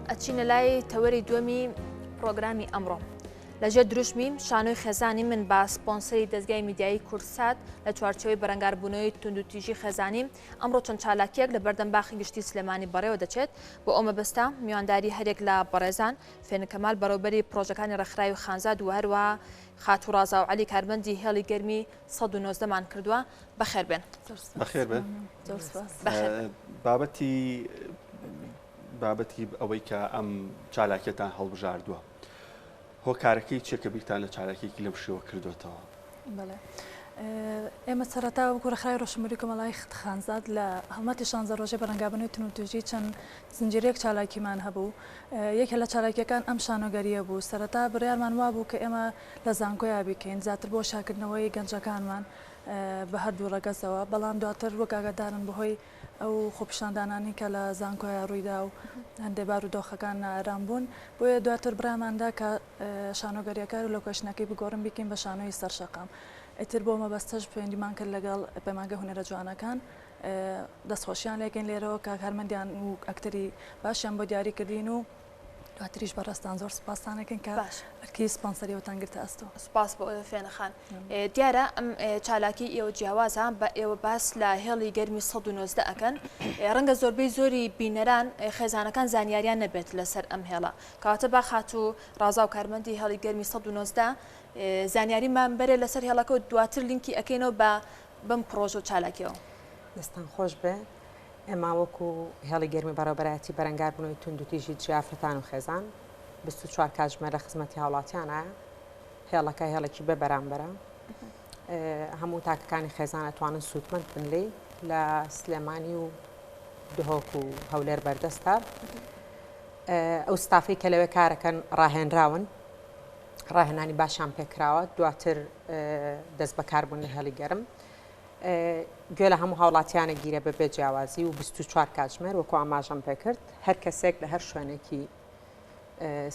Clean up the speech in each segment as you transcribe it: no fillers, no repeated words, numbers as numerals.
ئەچینە لای تەوەری دووەمی پرۆگرامی ئەمڕۆ. لەژێر دروشمی شانۆی خێزانی من بە سپۆنسەری دەزگای میدیایی کوردسات لە چوارچێوەی بەرەنگاربوونەوەی توندوتیژی خێزانی ئەمڕۆ چەند چالاکییەک لە بەردەم باخی گشتی سلێمانی بەڕێوە دەچێت بۆ ئەو مەبەستە میوانداری هەریەک لە بەڕێزان فێنک کەمال بەڕێوبەری پڕۆژەکانی ڕێکخراوی خانزاد و هەروەها خاتوو ڕازاو عەلی کارمەندی هێڵی گەرمی 119 مان کردووە. بەخێر بێن. بەخێر بێن. بابەتی بابەتی ئەوەی کە ئەم چالاکیەتان هەڵبژاردووە هۆکارەکەی چیە کە بیرتان لە چالاکیەکی لەم شێوە کردوێتەوە؟ بەڵێ. ئێمە سەرەتا وەکو ڕێکخراوی ڕۆشنبیری کۆمەڵای خانزاد لە هەڵمەتی شانزە ڕۆژەی بەرەنگابوونەوەی توندوتیژی چەند زنجیرەیەک چالاکیمان هەبوو یەکێ لە چالاکیەکان ئەم شانۆگەریە بوو سەرەتا بڕیارمان وابوو کە ئێمە لە زانکۆیا بیکەین زیاتر بۆ شاکردنەوەی گەنجەکانمان بە هەردوو ڕەگەزەوە بەڵام دواتر وەک ئاگادارن بەهۆی ئەو خۆپیشاندانانەی کە لە زانکۆیا ڕوویدا و هەندێ بارودۆخەکان نائارام بوون بۆیە دواتر بڕیارماندا کە شانۆگەریەکە و لۆکەیشنەکەی بگۆڕین بیکەین بە شانۆی سەر شەقام ئیتر بۆ مەبەستەش پەیوەندیمان کرد لەگەڵ پەیمانگەی هونەرە جوانەکان دەستخۆشیان لێکەین لێرەوە کە کارمەندیان و ئەکتەری باشیان بۆ دیاری کردین و دواتریش بەڕێزتان زۆر سوپاستان ئەکەین کە ئەرکی سپۆنسەری ئەوتان گرتە ئەستۆ. سوپاس بۆ ئێوە فێنە خان. دیارە ئەم چالاکی ئێوە جیاوازە بە ئێوە باس لە هێڵی گەرمی 119 ئەکەن ڕەنگە زۆربەی زۆری بینەران خێزانەکان زانیاریان نەبێت لەسەر ئەم هێڵە کەواتە با خاتوو ڕازا و کارمەندی هێڵی گەرمی 119 زانیاریمان بەرێ لەسەر هێڵەکە و دواتر لینکی ئەکەینەوە بە بەم پڕۆژە و چالاکیەوە. دەستان خۆش بێ. ئێمە وەکو هێڵی گەرمی بەڕێوەبەرایەتی بەرەنگاربوونەوەی توندوتیژی دژی ئافرەتان و خێزان، 24 کاتژمێر لە خزمەتی هاوڵاتیانایە. هێڵەکە هێڵێکی بێ بەرامبەرە. هەموو تاکەکانی خێزان ئەتوانن سوودمەند بن لێی. لە سلێمانی و دهۆک و هەولێر بەردەستە. ئەو ستافەی کە لەوێ کارەکەن ڕاهێنراون، ڕاهێنانی باشیان پێکراوە، دواتر دەست بەکاربوون لە هێڵی گەرم. گوێ لە هەموو هاوڵاتیانە گیرە بە بێ جیاوازی و 24 کاتژمێر وەکو ئاماژەم پێکرد هەر کەسێک لە هەر شوێنێکی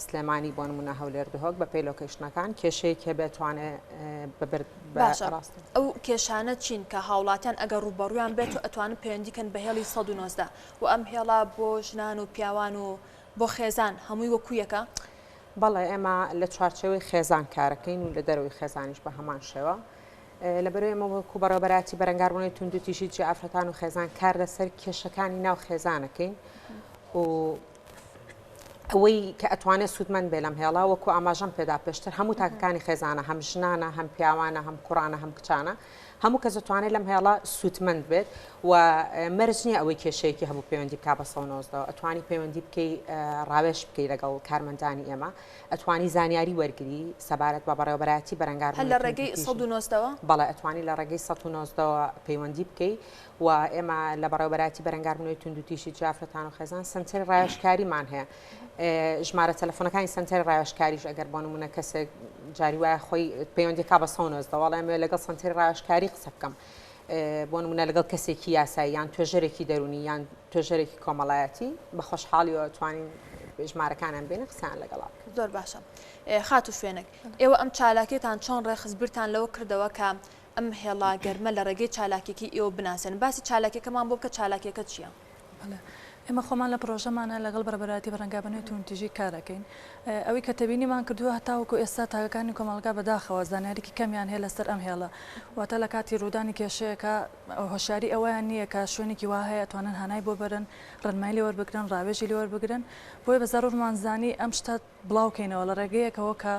سلێمانی بۆ نمونە هەولێر دهۆک بە پێی لۆکەیشنەکان کێشەیەک هەبێت توانێ بەبرد باشە ئەو کێشانە چین کە هاوڵاتیان ئەگەر ڕووبەڕوویان بێت و ئەتوانن پەیوەندی کەن بە هێڵی 119 و ئەم هێڵە بۆ ژنان و پیاوان و بۆ خێزان هەمووی وەکو یەکە؟ بەڵێ ئێمە لە چوارچێوەی خێزان کارەکەین و لە دەرەوەی خێزانیش بە هەمان شێوە. لەبەرئەوەی ئێمە وەکو بەڕێوەبەرایەتی بەرەنگاربوونەوەی توندوتیژی دژی ئافرەتان و خێزان کار لەسەر کێشەکانی ناو خێزانەکەین و ئەوەی کە ئەتوانێت سوودمەند بێ لەم هێڵە وەکو ئاماژەم پێدا پێشتر هەموو تاکەکانی خێزانە هەم ژنانە هەم پیاوانە هەم کوڕانە هەم کچانە هەموو کەس دەتوانێت لەم هێڵە سوودمەند بێت و مەرج نییە ئەوەی کێشەیەکی هەبوو پەیوەندی بک بە 19 ئەتوانی پەیوەندی بکەی ڕاوێژ بکەی لەگەڵ کارمەندانی ئێمە ئەتوانی زانیاری وەرگری سەبارەت بە بەڕێوەبەرایەتی بەرەنگاربوونەوەی هەر لە ڕێگەی توندوتیژی. 119 وە؟ بەڵێ ئەتوانی لە ڕێگەی 119 وە پەیوەندی بکەی و ئێمە لە بەڕێوەبەرایەتی بەرەنگاربوونەوەی توندوتیژی دژی ئافرەتان و خێزان سەنتەری ڕاوێژکاریمان هەیە ژمارە تەلەفۆنەکانی سەنتەری ڕاوێژکاریش ئەگەر بۆ نمونە کەسێک جاری وایە خۆی پەیوەندی کا بە 119 وەڵێ ئەمەوێ لەگەڵ سەنتەری ڕاوێژکاری قسە بکەم بۆ نمونە لەگەڵ کەسێکی یاسایی یان توێژەرێکی دەروونی یان توێژەرێکی کۆمەڵایەتی بە خۆشحاڵیەوە توانین ژمارەکانیان بێنین قسەیان لەگەڵا بکەین. زۆر باشە خاتوو فێنک ئێوە ئەم چالاکیەتان چۆن ڕێکخست بیرتان لەوە کردەوە کە ئەم هێڵە گەرمە لە ڕێگەی چالاکیەکەی ئێوە بناسێنن باسی چالاکیەکەمان بۆ بکە چالاکیەکە چیە؟ بەڵێ ئێمە خۆمان لە پڕۆژەمانە لەگەڵ بەڕێوەبەرایەتی بەرەنگاربوونەوەی توندوتیژی کار ئەکەین ئەوەی کە تێبینیمان کردووە هەتاوەکو ئێستا تاکەکانی کۆمەڵگا بەداخەوە زانیاریکی کەمیان هەیە لەسەر ئەم هێڵە واتە لە کاتی ڕوودانی کێشەیەکە هۆشیاری ئەوەیان نییە کە شوێنێکی وا هەیە ئەتوانن هانای بۆ بەرن ڕێنمایی لێ وەربگرن ڕاوێژی لێ وەربگرن بۆیە بە زەروورمان زانی ئەم شتە بڵاو کەینەوە لە ڕێگەیەکەوە کە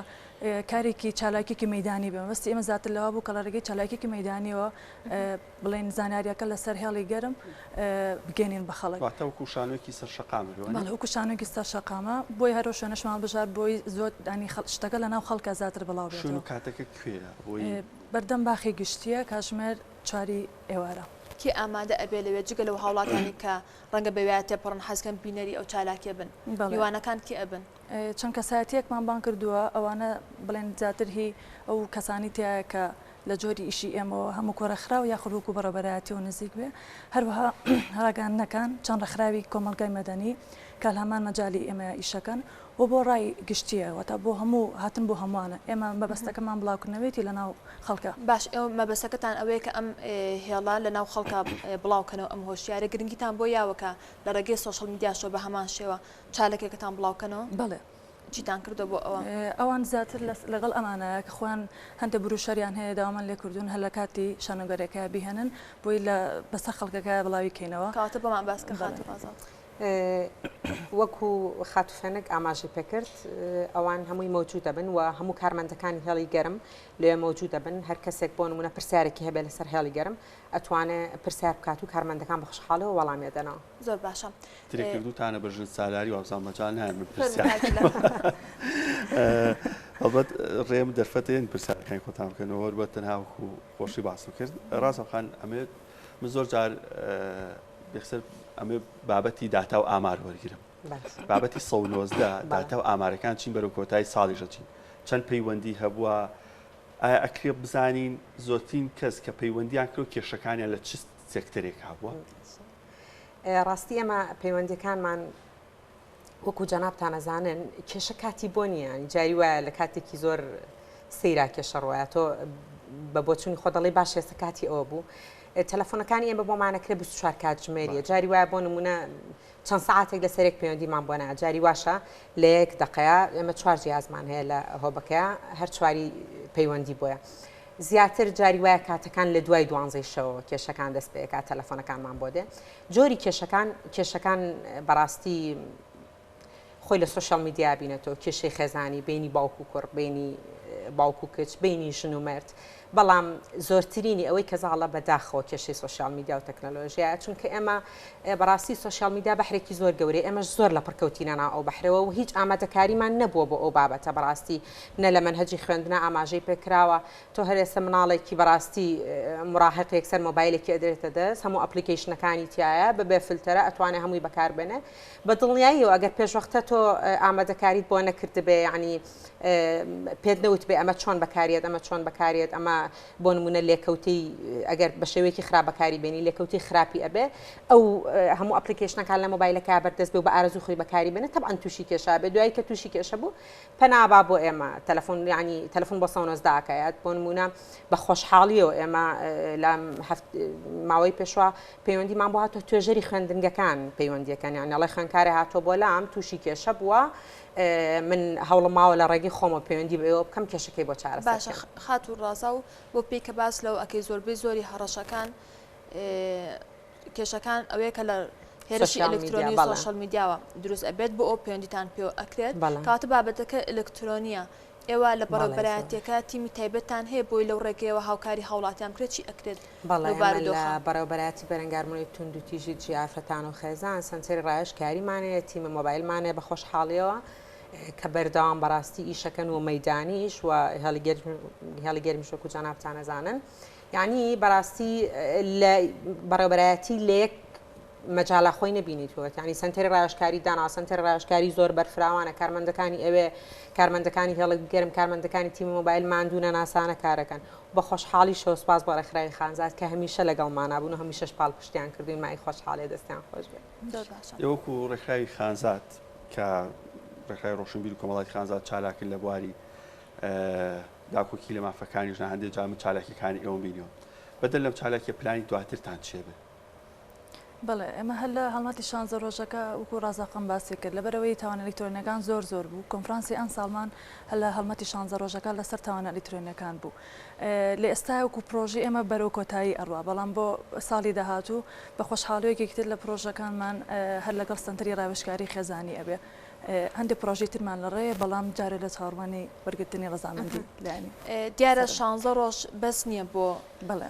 کارێکی چالاکیەکی مەیدانی بێ مەبەستی ئێمە زیاتر لەوە بوو کە لە ڕێگەی چالاکیەکی مەیدانیەوە بڵێن زانیاریەکە لەسەر هێڵی گەرم بگەێنین بە خەڵک. واتە وەکو شانۆیەکی سەر شەقامە بێ وانیە؟ بەڵێ وەکو شانۆیەکی سەر شەقامە بۆیە هەر ئەو شوێنەشمان هەڵبژارد بۆی زۆر یانی شتەکە لەناو خەڵکا زیاتر بڵاو شوێن و بێتەوە. کاتەکە کوێیە بۆی؟ بەردەم باخی گشتیە کاتژمێر چواری ئێوارە. کێ ئامادە ئەبێ لەوێ جگە لەو هاوڵاتیانەی کە ڕەنگە بەوێیا تێپەڕن حەزکەن بینەری ئەو چالاکیە بن بەڵێ. میوانەکان کێ ئەبن؟ چەند کەسایەتیەکمان بانگ کردووە ئەوانە بڵێن زیاتر هی ئەو کەسانی تیایە کە. لە جۆری ئیشی ئێمەوە هەم وەکو ڕێکخراو یاخود وەکو بەڕێوەبەرایەتیەوە نزیک بێ هەروەها ڕاگەیاندنەکان چەند ڕێکخراوی کۆمەڵگای مەدەنی کە لە هەمان مەجالی ئێمەیا ئیشەکەن و بۆ ڕای گشتیە واتە بۆ هەموو هاتن بۆ هەمووانە ئێمە مەبەستەکەمان بڵاوکردنەوەیەتی لە ناو خەڵکا. باش ئێوە مەبەستەکەتان ئەوەیە کە ئەم هێڵە لە ناو خەڵکا بڵاو کەنەوە ئەم هۆشیارە گرنگیتان بۆ یاوە کە لە ڕێگەی سۆشڵ میدیاشەوە بە هەمان شێوە چاالکێکەتان بڵاو کەنەوە؟ بەڵێ. چیتان کردوە بۆ ئەوە؟ ئەوان زیاتر لەگەڵ ئەمانایە کە خۆیان هەندێک بروشەریان هەیە داوامان لێکردوون هەر لە کاتی شانۆگەریەکەیا بیهێنن بۆی لە بەسەر خەڵکەکەیا بڵاوی کەینەوە. کەواتە بۆمان باس کە خاتوو ڕازاو. وەکو خاتوو فێنک ئاماژەی پێکرد ئەوان هەمووی مەوجود دەبن و هەموو کارمەندەکانی هێڵی گەرم لەوێ مەوجود دەبن هەر کەسێک بۆ نمونە پرسیارێکی هەبێ لەسەر هێڵی گەرم ئەتوانێ پرسیار بکات و کارمەندەکان بە خۆشحاڵیەوە وەڵامی ئەدەنەوە. زۆر باشە. ترێ کردوتانە بە ژن سالاری وابزانم مەجال نایەن من پرسیار هەڵبەت ڕێم دەرفەتێن پرسیارەکانی خۆتان بکەنەوە هەر بە تەنها وەکو خۆشی باسم کرد ڕاستە خان ئەمێ من زۆر جار یەکسەر ئەمێ بابەتی داتا و ئامار وەرگرم بابەتی 19 داتا و ئامارەکان چین بەرەو کۆتایی ساڵیش ئەچین چەند پەیوەندی هەبووە ئایا ئەکرێ بزانین زۆرترین کەس کە پەیوەندیان کرد کێشەکانیان لە چ سێکتەرێک هەبووە؟ ڕاستی ئێمە پەیوەندیەکانمان وەکو جەنابتان ئەزانن کێشە کاتی بۆ نییە جاری وایە لە کاتێکی زۆر سەیرا کێشە ڕۆیە تۆ بە بۆچوونی خۆ دەڵێی باش ئێستا کاتی ئەوە بوو تەلەفۆنەکانی ئێمە بۆمانەکرێ 24 کاتژمێریە جاری وایە بۆ نمونە چەند سەعاتێک لەسەر یەک پەیوەندیمان بۆ نایە جاری واشە لە یەک دەقەیا ئێمە چوار جیازمان هەیە لە هۆبەکەیا هەر چواری پەیوەندی بۆیە زیاتر جاری وایە کاتەکان لە دوای دوانزەی شەوەوە کێشەکان دەست پێکات تەلەفۆنەکانمان بۆ دێ جۆری کێشەکان کێشەکان بەڕاستی خۆی لە سۆشیال میدیا بینێتەوە کێشەی خێزانی بینی باوک و کوڕ بینی باوک و کچ بینی ژن و مێرد بەڵام زۆرترینی ئەوەی کە زاڵە بە داخەوە کێشەی سۆشیال میدیا و تەکنەلۆژیایە چونکە ئێمە بەڕاستی سۆشیال میدیا بەحرێکی زۆر گەورەیە ئێمەش زۆر لە پڕ کەوتینە ناو ئەو بەحرەوە و هیچ ئامادەکاریمان نەبووە بۆ ئەو بابەتە بەڕاستی نە لە مەنهەجی خوێندنا ئاماژەی پێکراوە تۆ هەر ئێستا مناڵێکی بەڕاستی مراهق یەکسەر مۆبایلێکی ئەدرێتە دەست هەموو ئەپلیکەیشنەکانی تایە بەبێ فلتەرە ئەتوانێ هەمووی بەکاربێنێ بە دڵنیاییەوە ئەگەر پێشوەختە تۆ ئامادەکاریت بۆ نەکردبێ یعنی پێت نەوتبێ ئەمە چۆن بەکاریێت ئەمە چۆن بەکاریێت ئەمە بۆ نمونە لێکەوتەی ئەگەر بە شێوەیەکی خراپ بەکاری بێنی لێکەوتی خراپی ئەبێ ئەو هەموو ئەپلیکیشنەکان لە مۆبایلەکە بەردەست بێ و بە ئارەزوو خۆی بەکاری بێنێ تەبعەن تووشی کێشە بێ دوایی کە تووشی کێشە بوو پەنا با بۆ ئێمە تەلەفۆن یعنی تەلەفۆن بۆ 119 ئەکات بۆ نمونە بە خۆشحاڵیەوە ئێمە لە ماوەی پێشوە پەیوەندیمان بۆ هاتووە توێژەری خوێندنگەکان پەیوەندیەکەن یان ئەڵێ خوێندکارێ هاتووە بۆ لام تووشی کێشە بووە من هەوڵم ماوە لە ڕێگەی خۆمەوە پەیوەندی بە ئێوە بکەم کێشەکەی بۆ چارەسەر باشە بکەن. خاتوو ڕازاو بۆ پێی کە باس لەوە ئەکەی زۆربەی زۆری هەڕەشەکان کێشەکان ئەوەیە کە لە هێرشی سۆشیال میدیا ئەلکترۆنی و بەڵێ. سۆشیال میدیاوە دروست ئەبێت بۆ ئەو پەیوەندیتان پێوە ئەکرێت بەڵێ. کەواتە بابەتەکە ئەلکترۆنیە ئێوە لە بەڵێ زۆر. بەڕێوبەرایەتیەکە تیمی تایبەتتان هەیە بۆی لەو ڕێگەیەوە هاوکاری هاوڵاتیان بکرێت چی ئەکرێت بەڵێ لەو ئێمە لە بارودۆخە؟ بەڕێوەبەرایەتی بەرەنگاربوونەوەی توندوتیژی دژی ئافرەتان و خێزان سەنتەری ڕاوێژکاریمان هەیە، تیمە مۆبایلمان هەیە بە خۆشحاڵیەوە کە بەردەوام بەڕاستی ئیشەکەن و مەیدانیش و هێڵی گەرم هێڵی گەرمیش وەکو جەنابتان ئەزانن یعنی بەڕاستی لە بەڕێوەبەرایەتی لە یەک مەجالا خۆی نەبینیتوە یعنی سەنتەری ڕاوێژکاری دانا سەنتەری ڕاوێژکاری زۆر بەرفراوانە کارمەندەکانی ئەوێ کارمەندەکانی هێڵی گەرم کارمەندەکانی تیمی مۆبایل ماندوو نەناسانە کارەکەن بە خۆشحاڵیشەوە سوپاس بۆ ڕێکخراوی خانزاد کە هەمیشە لەگەڵمانا بوون و هەمیشەش پاڵپشتیان کردووین مای خۆشحاڵیە دەستیان خۆش بێت. زۆر باشە. ئێوە وەکو ڕێکخراوی خانزاد کە ڕێکخراوی ڕۆشنبیر و کۆمەڵایەتی خانزاد چالاکن لە بواری داکۆکی لە مافەکانی ژنان هەندێک جار من چالاکیەکانی ئێوەم بینیوە بەدەر لەم چالاکیە پلانی دواترتان چیە بێ؟ بەڵێ ئێمە هەر لە هەڵمەتی شانزە ڕۆژەکە وەکو ڕازاقم باسی کرد لەبەرئەوەی تاوانە ئەلیکترۆنیەکان زۆر زۆر بوو کۆنفرانسی ئەمساڵمان هەر لە هەڵمەتی شانزە ڕۆژەکە لەسەر تاوانە ئەلیکترۆنیەکان بوو لە ئێستا وەکو پرۆژەی ئێمە بەرەو کۆتایی ئەڕوا بەڵام بۆ ساڵی داهاتوو بە خۆشحاڵی یەکێکی تر لە پرۆژەکانمان هەر لەگەڵ سەنتەری ڕاوێژکاری خێزانی ئەبێ هەندێک پرۆژەی ترمان لە ڕێیە بەڵام جارێ لە چاوەڕوانی وەرگرتنی ڕەزامەندی لایەنی دیارە سەرم. شانزە ڕۆژ بەس نییە بۆ بەڵێ.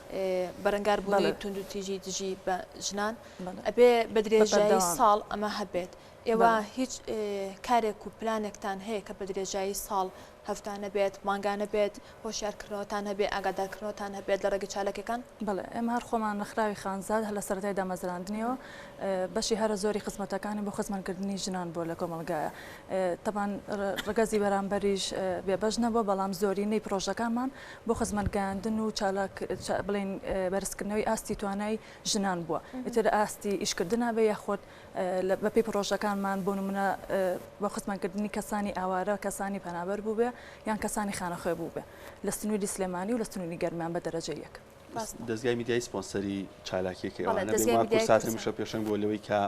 بەرەنگاربوونەوەی بەڵێ. توندوتیژی دژی بە ژنان، بەڵێ. ئەبێ بە بە درێژایی بەردەوام. ساڵ ئەمە هەبێت. ئێوە بەڵێ. هیچ کارێک و پلانێکتان هەیە کە بە درێژایی ساڵ. هەفتانە بێت، مانگانە بێت، هۆشیارکردنەوەتان هەبێ، ئاگادارکردنەوەتان هەبێت لە ڕێگەی چالاکیەکان؟ بەڵێ، ئێمە هەر خۆمان ڕێکخراوی خانزاد هەر لە سەرەتای دامەزراندنیەوە بەشی هەرە زۆری خزمەتەکانی بۆ خزمەتکردنی ژنان بووە لە کۆمەڵگایە. تەبعەن ڕەگەزی بەرامبەریش بێبەش نەبووە، بەڵام زۆرینەی پڕۆژەکانمان بۆ خزمەتگەیاندن و چالاک بڵێین بەرزکردنەوەی ئاستی توانای ژنان بووە. ئیتر ئاستی ئیشکردنا بێ یاخود بەپێی پڕۆژەکانمان بۆ نمونە بۆ خزمەتکردنی کەسانی ئاوارە، کەسانی پەنابەر بووبێ یان کەسانی خانەخوێ بووبێ لە سنووری سلێمانی و لە سنووری گەرمیان بە دەرەجەی یەک. دەزگای میدیایی سپۆنسەری چالاکیەکەی ئەوانە بێگومان کوردسات هەمیشە پێشەنگ بووە لەوەی کە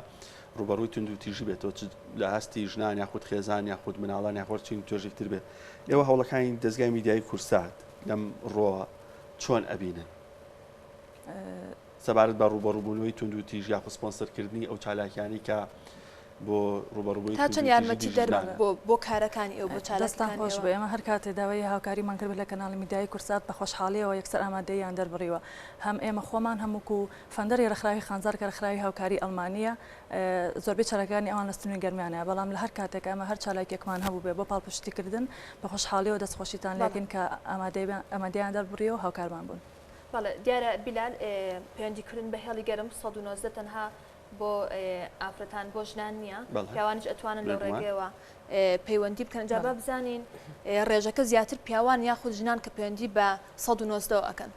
ڕووبەڕووی توندوتیژی بێتەوە چ لە ئاستی ژنان یاخود خێزان یاخود مناڵان یاخود چین و توێژێک تر بێت ئێوە هەوڵەکانی دەزگای میدیایی کوردسات لەم ڕۆوە چۆن ئەبینن؟ سەبارەت بە ڕووبەڕووبوونەوەی توندوتیژ یاخود سپۆنسەرکردنی ئەو چالاکیانەی کە بۆ ڕووبەڕووبوونەوەی تا چەند توندوتیژی یارمەتی دژی دەر ژنانە. بۆ بۆ کارەکانی ئێوە بۆ دەستتان چالاکیەکانی خۆش ئێوە؟ بێ ئێمە هەر کاتێ داوای هاوکاریمان کردبێت لە کەناڵی میدیایی کوردسات بە خۆشحاڵیەوە یەکسەر ئامادەییان دەربڕیوە هەم ئێمە خۆمان هەم وەکو فەندەری ڕێکخراوی خانزاد کە ڕێکخراوی هاوکاری ئەڵمانیە زۆربەی چالاکیەکانی ئەوان لە سنووری گەرمیانە بەڵام لە هەر کاتێک ئێمە هەر چالاکیەکمان هەبووبێ بۆ پاڵپشتیکردن بە خۆشحاڵیەوە دەستخۆشیتان بەڵێ. لێکەین کە ئامادەییان دەربڕیوە و هاوکارمان بوون. بەڵێ دیارە بیلال پەیوەندی کردن بە هێڵی گەرم 119 تەنها بۆ ئافرەتان بۆ ژنان نییە پیاوانیش ئەتوانن لەو ڕێگەیەوە پەیوەندی بکەن جا با بزانین ڕێژەکە زیاتر پیاوان یاخود ژنان کە پەیوەندی بە 119 ئەکەن.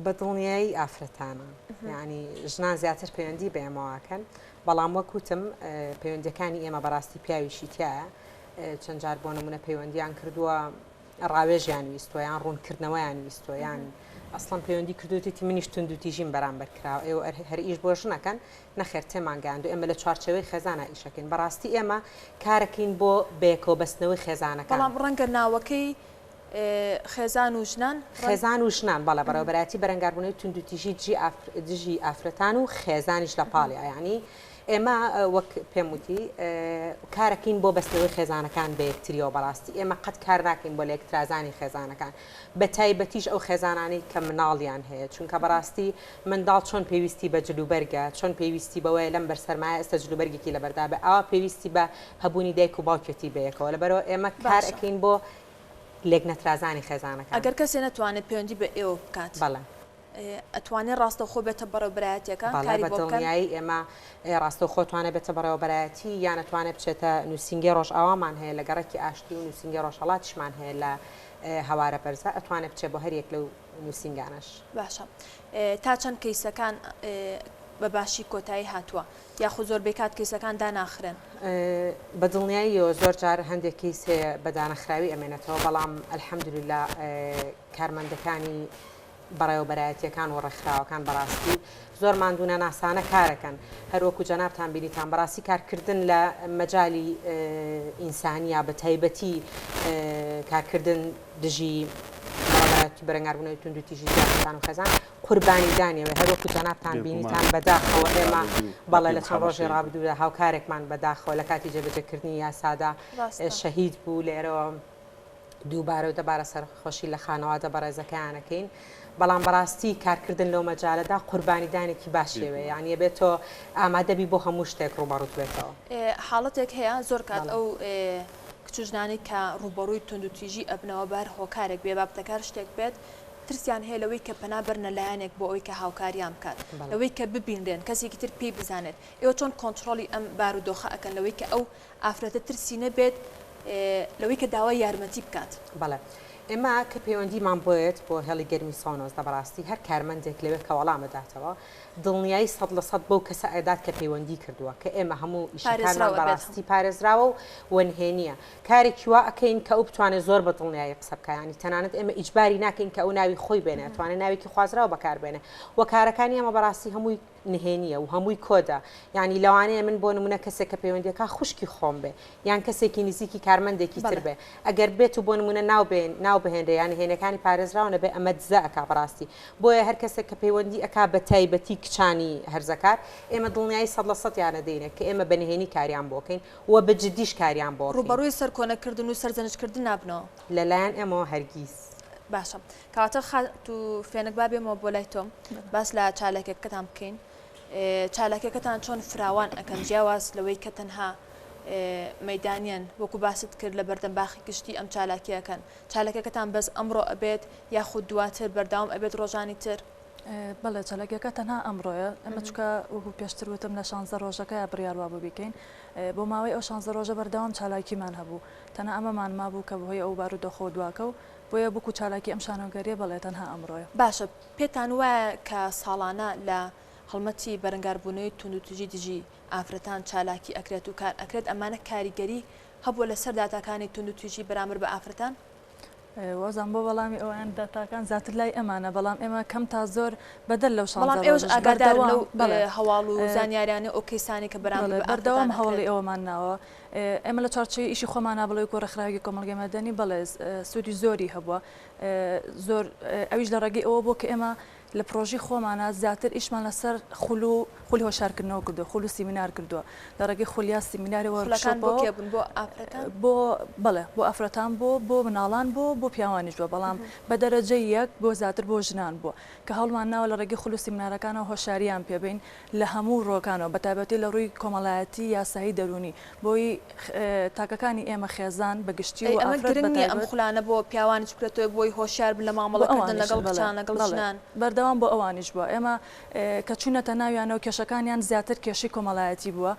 بە دڵنیایی ئافرەتانە یعنی ژنان زیاتر پەیوەندی بە ئێمەواکەن بەڵام وەک وتم پەیوەندیەکانی ئێمە بەڕاستی پیاویشی تایە چەند جار بۆ نمونە پەیوەندیان کردووە ڕاوێژیان ویستوە یان ڕوونکردنەوەیان ویستوە یان ئەسڵەن پەیوەندی کردوتیتی منیش توندوتیژیم بەرامبەر کراوە ئێوە هەر ئیش بۆ ژنەکەن نەخێر تێمان گەیاندو ئێمە لە چوارچێوەی خێزانا ئیشەکەین بەڕاستی ئێمە کارەکەین بۆ بەیەکەوە بەستنەوەی خێزانەکان. بەڵام ڕەنگە ناوەکەی خێزان و ژنان خێزان و ژنان بەڵێ بەڕێوەبەرایەتی بەرەنگاربوونەوەی توندوتیژی دژی ئافرەتان و خێزانیش لە پاڵیا یانی ئێمە وەک پێم وتی کارەکەین بۆ بەستنەوەی خێزانەکان بە یەکتریەوە بەڕاستی ئێمە قەت کار ناکەین بۆ لێکترازانی خێزانەکان بە تایبەتیش ئەو خێزانانەی کە مناڵیان هەیە چونکە بەڕاستی منداڵ چۆن پێویستی بە جلوبەرگە چۆن پێویستی بەوەیە لەم بەر سەرمایە ئێستا جلوبەرگێکی لەبەردا بێ ئاوا پێویستی بە هەبوونی دایک و باوکێتی بەیەکەوە لەبەرئەوە ئێمە کار باشە. ئەکەین بۆ لێکنەترازانی خێزانەکان. ئەگەر کەسێ نەتوانێت پەیوەندی بە ئێوە بکات. بەڵێ. ئەتوانێ ڕاستەوخۆ بێتە بەڕێوبەرایەتیەکە بەڵێ کاری بە بۆ بکەن؟ دڵنیایی ئێمە ڕاستەوخۆ توانێ بێتە بەڕێوەبەرایەتی یان ئەتوانێ بچێتە نووسینگەی ڕۆژئاوامان هەیە لە گەڕەکی ئاشتی و نووسینگەی ڕۆژهەڵاتیشمان هەیە لە هەوارە بەرزە ئەتوانێ بچێ بۆ هەر یەک لەو نووسینگانەش. باشە تا چەند کەیسەکان بە باشی کۆتایی هاتووە یاخود زۆربەی کات کەیسەکان داناخرێن؟ بە دڵنیاییەوە زۆر جار هەندێک کەیس هەیە بە دانەخراوی ئەمێنێتەوە بەڵام الحمدللە کارمەندەکانی بەڕێوەبەرایەتیەکان و ڕێکخراوەکان بەڕاستی زۆر ماندوونەناسانە کارەکەن هەروەکو جەنابتان بینیتان بەڕاستی کارکردن لە مەجالی ئینسانیە بە تایبەتی کارکردن دژی بەڕێوەبەرایەتی بەرەنگاربوونەوەی توندوتیژی دژی و خێزان قوربانیدانیەوە هەروەکو جەنابتان بینیتان بەداخەوە ئێمە بەڵێ لە چەند ڕۆژی ڕابردوودا هاوکارێکمان بەداخەوە لە کاتی جێبەجێکردنی یاسادا شەهید بوو لێرەوە دووبارە و دەبارە سەرخۆشی لە خانەوادە بەڕێزەکەیان ئەکەین بەڵام بەڕاستی کارکردن لەو مەجالەدا قوربانیدانێکی باشیەوێ یانی ئەبێت تۆ ئامادەبی بۆ هەموو شتێک ڕووبەڕووت بێتەوە. حاڵەتێک هەیە زۆر کات ئەو کچ و ژنانەی کە ڕووبەڕووی توندوتیژی ئەبنەوە بە هەر هۆکارێک بێ بابەتەکە هەر شتێک بێت ترسیان هەیە لەوەی کە پەنا بەرنە لایەنێک بۆ ئەوەی کە هاوکاریان بکات لەوەی کە ببینرێن کەسێکی تر پێی بزانێت ئێوە چۆن کۆنتڕۆڵی ئەم بارودۆخە ئەکەن لەوەی کە ئەو ئافرەتە ترسی نەبێت لەوەی کە داوای یارمەتی بکات. بەڵێ ئێمە کە پەیوەندیمان بۆیەت بۆ هێڵی گەرمی 119 بەڕاستی هەر کارمەندێک لەوێ کە وەڵام ئەداتەوە دڵنیایی 100% بەو کەسە ئەدات کە پەیوەندی کردووە کە ئێمە هەموو ئیشەکانمان بەڕاستی پارێزراوە و وە نهێنیە کارێکی وا ئەکەین کە ئەو بتوانێت زۆر بە دڵنیایی قسە بکا یانی تەنانەت ئێمە ئیجباری ناکەین کە ئەو ناوی خۆی بێنێ ئەتوانێت ناوێکی خوازراو بەکار بێنێ وە کارەکانی ئێمە بەڕاستی هەمووی نهێنیە و هەمووی کۆدە یانی لەوانەیە من بۆ نمونە کەسێک کە پەیوەندیەکە خوشکی خۆم بێ یان کەسێکی نزیکی کارمەندێکی تر بێ ئەگەر بێت و بۆ نمونە ناو بێ ناو بهێنرێ یان نهێنیەکانی پارێزراو نەبێ ئەمە دزە ئەکا بەڕاستی بۆیە هەر کەسێک کە پەیوەندی ئەکا بە تایبەتی کچانی هەرزەکار ئێمە دڵنیایی 100% یان ئەدەینێ کە ئێمە بە نهێنی کاریان بۆ ئەکەین و بە جدیش کاریان بۆ ئەکەین. ڕووبەڕووی سەرکۆنەکردن و سەرزەنشتکردن نابنەوە؟ لەلایەن ئێمەوە هەرگیز. باشە کەواتە خاتوو فێنک با بێمەوە بۆ لای تۆ باس لە چالاکیەکەتان بکەین چالاکیەکەتان چۆن فراوان ئەکەن جیاواز لەوەی کە تەنها مەیدانیەن وەکو باست کرد لە بەردەم باخی گشتی ئەم چالاکیە ئەکەن چالاکیەکەتان بەس ئەمڕۆ ئەبێت یاخود دواتر بەردەوام ئەبێت ڕۆژانی تر؟ بەڵێ چالاکیەکە تەنها ئەمڕۆیە ئێمە چونکە وەکو پێشتر وتم لە شانزە ڕۆژەکەیا بڕیار وابوو بیکەین بۆ ماوەی ئەو شانزە ڕۆژە بەردەوام چالاکیمان هەبوو تەنها ئەمەمان مابوو کە بەهۆی ئەو بارودۆخەوە دواکەوت بۆیە وەکو چالاکی ئەم شانۆگەریە بەڵێ تەنها ئەمڕۆیە. باشە پێتان وایە کە ساڵانە لە هەڵمەتی بەرەنگاربوونەوەی توندوتیژی دژی ئافرەتان چالاکی ئەکرێت و کار ئەکرێت ئەمانە کاریگەری هەبووە لەسەر داتاکانی توندوتیژی بەرامبەر بە ئافرەتان؟ وازم بۆ وەڵامی ئەویان داتاکان زیاتر لای ئەمانە بەڵام ئێمە کەم تا زۆر بەدەر لەو بەڵام شانزە ئێوەش ڕۆژەش ئاگادارن بەردەوام لەو بەڵێ هەواڵ و زانیاریانەی ئەو کەیسانەی کە بەرامبەر بەڵێ بە ئافرەتان بەردەوام هەوڵی ئەکرێت؟ ئەوەمان ناوە ئێمە لە چوارچێوەی ئیشی خۆمانا بڵێ وەکو ڕێکخراوێکی کۆمەڵگەی مەدەنی بەڵێ سوودی زۆری هەبووە زۆر ئەویش لە ڕێگەی ئەوە بووە کە ئێمە لە پرۆژەی خۆمانا زیاتر ئیشمان لەسەر خول و خولی هۆشیارکردنەوە کردووە، خول و سیمینار کردووە، لە ڕێگەی خول یا سیمیناری خولەکان بۆ وۆرکشۆپەوە کێ بوون؟ بۆ ئافرەتان؟ بۆ بەڵێ بۆ ئافرەتان بووە، بۆ مناڵان بووە، بۆ پیاوانیش بووە، بەڵام بە دەرەجەی یەک بۆ زیاتر بۆ ژنان بووە، کە هەوڵمان ناوە لە ڕێگەی خول و سیمینارەکانەوە هۆشیارییان پێ بەین لە هەموو ڕووەکانەوە بە تایبەتی لە ڕووی کۆمەڵایەتی، یاسایی، دەروونی بۆی تاکەکانی ئێمە خێزان بە گشتی ئەی و ئەمە ئافرەت گرنگ بە نییە ئەم تایبەت. خولانە بۆ پیاوانیش بکرێتەوە بۆی هۆشیار بن لە بۆ مامەڵەکردن ئەوانیشە لەگەڵ بەڵێ کچان لەگەڵ بەڵێ ژنان؟ بەردەوام بۆ ئەوانیش بووە ئێمە کە چوونەتە ناویانەوە کێشەکانیان زیاتر کێشەی کۆمەڵایەتی بووە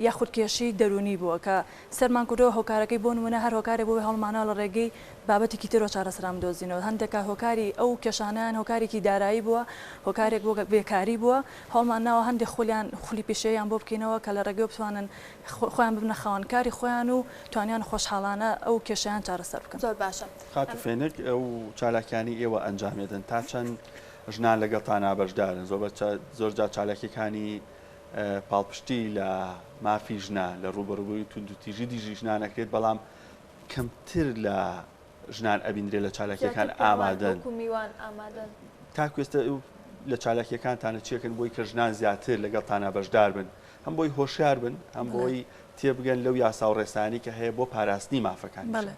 یاخود کێشەی دەروونی بووە کە سەرمان کردووە هۆکارەکەی بۆ نموونە هەر هۆکارێک بووبێ هەوڵمانەوە لە ڕێگەی بابەتێکی ترەوە چارەسەران بدۆزینەوە هەندێک کات هۆکاری ئەو کێشانەیان هۆکارێکی دارایی بووە هۆکارێک بۆ بێکاری بووە هەوڵمان ناوە هەندێک خولیان خولی پیشەییان بۆ بکەینەوە کە لە ڕێگەیەوە بتوانن خۆیان ببنە خاوەن کاری خۆیان و توانیان خۆشحاڵانە ئەو کێشەیان چارەسەر بکەن. زۆر باشە. خاتوو فێنک، ئەو چالاکیانەی ئێوە ئەنجامیەدەن تا چەند ژنان لەگەڵتانا بەشدارن؟ زۆر جار چالاکیەکانی پاڵپشتی لە مافی ژنان لە ڕووبەڕووبووی توندوتیژی دژی ژنان ئەکرێت، بەڵام کەمتر لە ژنان ئەبیندرێت لە چالاکیەکان زیاتر پیاوان ئامادەن. وەکو میوان ئامادەن. تاکو ئێستا لە چالاکیەکانتانە چیەکەن بۆی کە ژنان زیاتر لەگەڵتانا بەشدار بن هەم بۆی هۆشیار بن هەم بۆی تێبگەن لەو یاسا و ڕێسایانەی کە هەیە بۆ پاراستنی مافەکانیشیان؟ بەڵێ.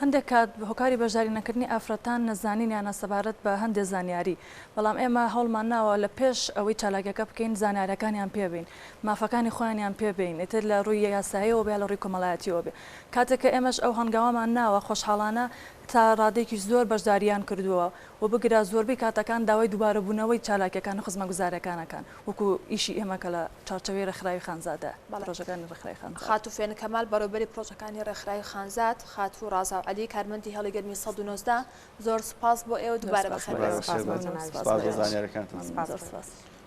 هەندێک کات هۆکاری بەشداری نەکردنی ئافرەتان نەزانینیانە سەبارەت بە هەندێ زانیاری، بەڵام ئێمە هەوڵمان ناوە لە پێش ئەوەی چالاکیەکە بکەین زانیاریەکانیان پێ بەین، مافەکانی خۆیانیان پێ بەین، ئیتر لە ڕووی یاساییەوە بێ یا لە ڕووی کۆمەڵایەتیەوە بێ. کاتێک کە ئێمەش ئەو هەنگاوەمان ناوە خۆشحاڵانە تا ڕادەیەکی زۆر بەشداریان کردووە و بگرە زۆربەی کاتەکان داوای دووبارەبوونەوەی چالاکیەکان و خزمەتگوزاریەکان ئەکەن وەکو ئیشی ئێمە کە لە چوارچێوەی ڕێکخراوی خانزادە، بەڵێ. پڕۆژەکانی ڕێکخراوی خانزاد. خاتوو فێنک کەمال بەڕێوەبەری پڕۆژەکانی ڕێکخراوی خانزاد، خاتوو ڕازاو عەلی کارمەندی هێڵی گەرمی 119 زۆر سوپاس بۆ ئێوە زۆر دووبارە سوپاس بەخێر بۆ بێن. ئێوە. سپاس مەمنون سپاس سپاس بۆ بۆ ئێوەش. زانیاریەکانتان. مەمنون سپاس زۆر بۆ سپاس.